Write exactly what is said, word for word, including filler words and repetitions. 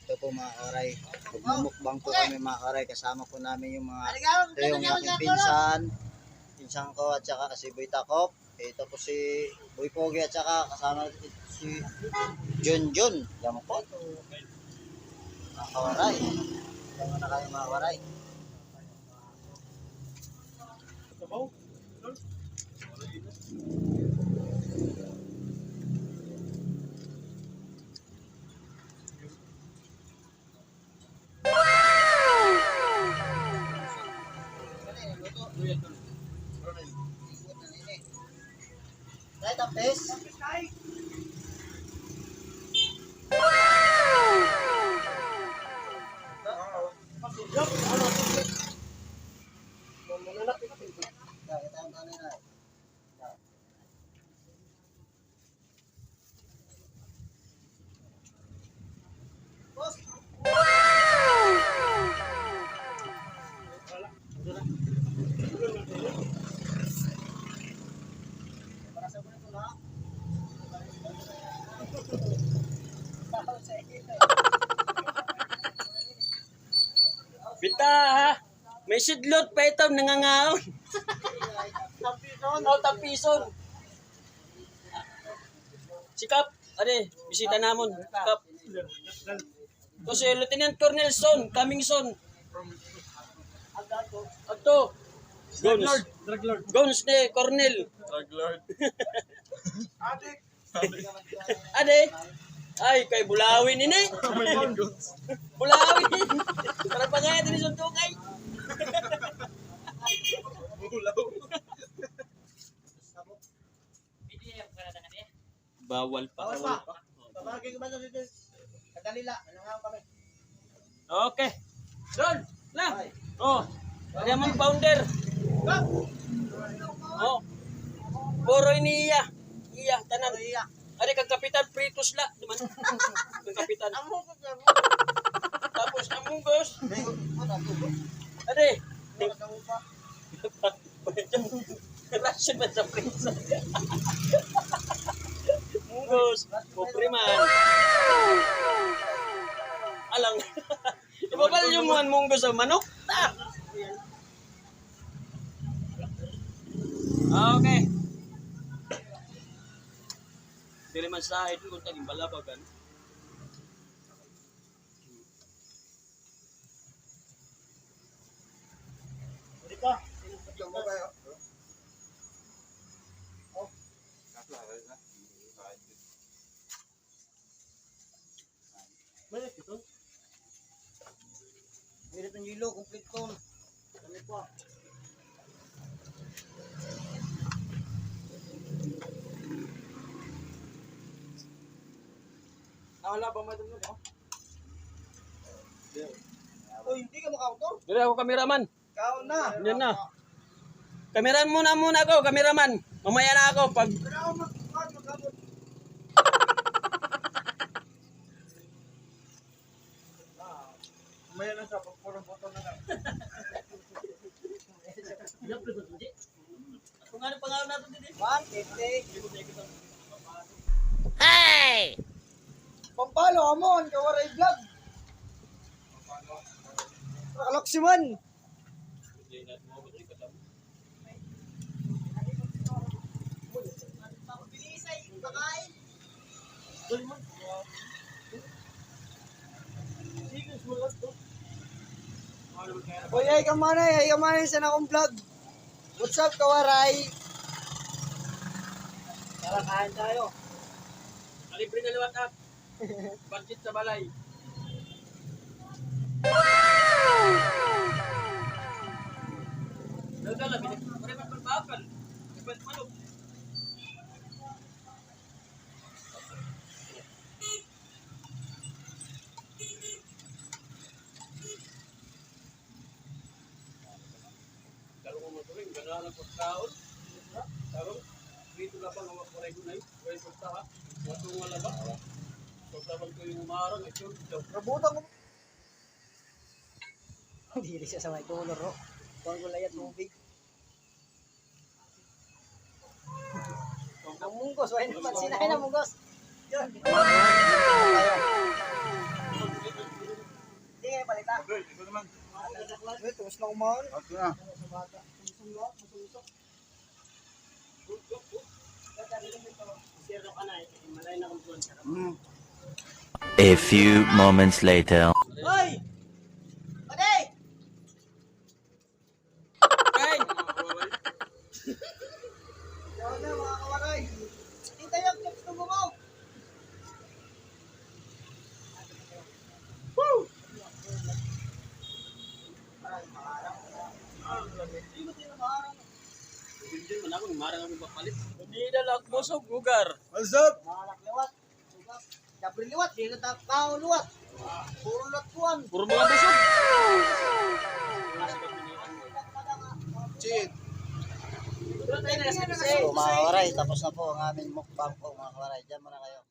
Ito po, mga kawaray. Magmumukbang po kami, mga kawaray. Kasama po namin yung mga, ito yung aking pinsan. Pinsan ko at saka si Boy Takop. Ito po si Boy Pogi at saka kasama si Junjun. Yan po. Mga kawaray. Yan na kayo, mga kawaray. Bitaw, ha? May sidlot pa ito, nangangaon. Tapison. Oh, tapison. Si Kap, ade, bisita namon. Kap. Ito si Lieutenant Colonel Son, coming soon. Adto. Drug Guns. Lord, drug lord. Guns ni Colonel. Drug lord. Adik. Ade. Ay, kay bulawin ini. Bulawin. Para pa kaya din suntukay. Bulaw. Bawal pa. Bawal pa. Pamagay ko ba ito dito? Kadali la. Ano nga kami? Okay. Doon. Na. Oh. Adi amon founder. Oh. Puro ini iya. Iya, tanan. Iya. Adi kang kapitan, pritos la. Di man. Kang kapitan. Tapos, among boss. Adi. Relasyon man sa prinsa. Munggos, pobre man. Alang. Ibabal yung mga munggos sa manok. Ah. Okay. Dili man sa ito kung taging balabagan. Pwede pa. Ito ba kayo? Oh. Balik ito. Pwede itong yelo, complete ko. Ano pa? Nakala ba mo ito, no? Uy, hindi ka makamotor? Diri ako cameraman. Kaon na. Yan na. Cameraman muna, muna ako, cameraman. Mamaya na ako pag Pero ako mag-, mag-, mag-, Mamaya na sa pagpurong photo na lang. Kung ano pangalan natin din eh. One fifty. Hey! Pampalo, amon, Kawaray Vlog. Kalaksiman. Uy, ay ka manay, ay ka manay sa nakong vlog. What's up, Kawaray? Tara, kain tayo. Kalibre na liwat, ah. Budget sa balay. Dala-dala, binit-, pare man pagbakal. Iban manok. Tarong ang matuloy, ganahan ang pagkaon. Tarong, dito na ba nga waray gunay, waray pagkaha, watunga na ba? Pagkaon ko yung umarang, ito, ito. Rabutan ko. Dili siya sa may tulo, ro. Kuwan ko layat tubig. Ang munggos, wala naman. Sinay na munggos. Yun. Uy, ito naman. Uy, tapos na kumain. Ito na. Mm. A few moments later. Hoy! Padi! Kain! Yaw na, mga kawaray. Kita yung chips ng gumaw. Manila, Lagbusog, Lugar. What's up? Dabril liwat, di na ta-, tao liwat. Puro liwat kuan. Puro mga busog. Chin. So, mga kawaray, tapos na po ang aming mukbang po, mga kawaray. Diyan muna kayo.